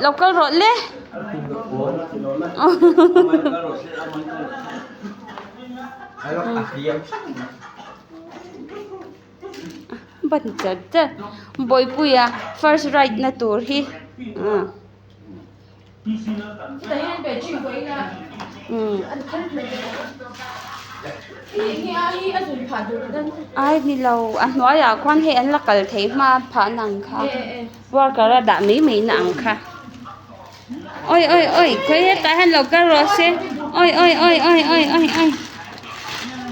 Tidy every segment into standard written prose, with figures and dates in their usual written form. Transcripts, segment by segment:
Lo kal rawh le. Ban char char Bawihpuia first ride na tur hi Ai ni lo a hnuaiah khuan hei an la kal thei hma phah na ang kha worker a dah mai mai na ang kha awi awi awi khawi hetah hian lo kal rawh se awi awi awi awi awi awi awi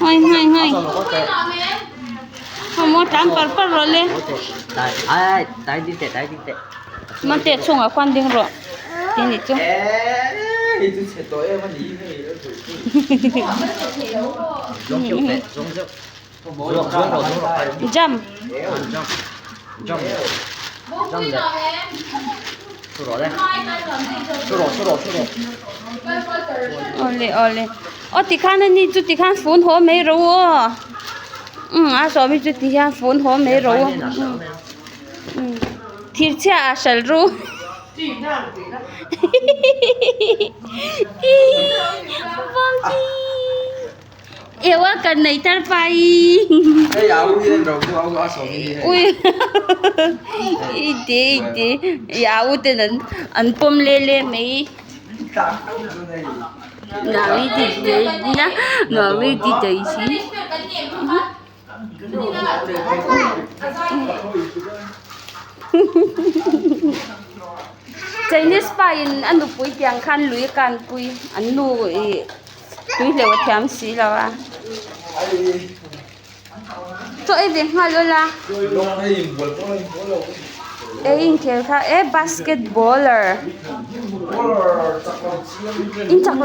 hawi hawi hawi maw tlan par par rawh le. Mate chungah khuan ding rawh tih anih chu. Jump. Awle awle aw tikhan ani chu tikhan fun haw mai rawh u aw umm a sawm hi chu tihian fun haw mai rawh u. Thir chhia ah hral ru. Ewa kan nei tar pai. Ui ite ite ya u ten an an pawm le le mai. Nami ti te na nami ti te si. Chinese pa in a nupui tiang khan lui a kanpui an nu ih tui hleuh a thiam si lo a chaw ei ve nghal ula ei inkhel kha e basketballer in chak.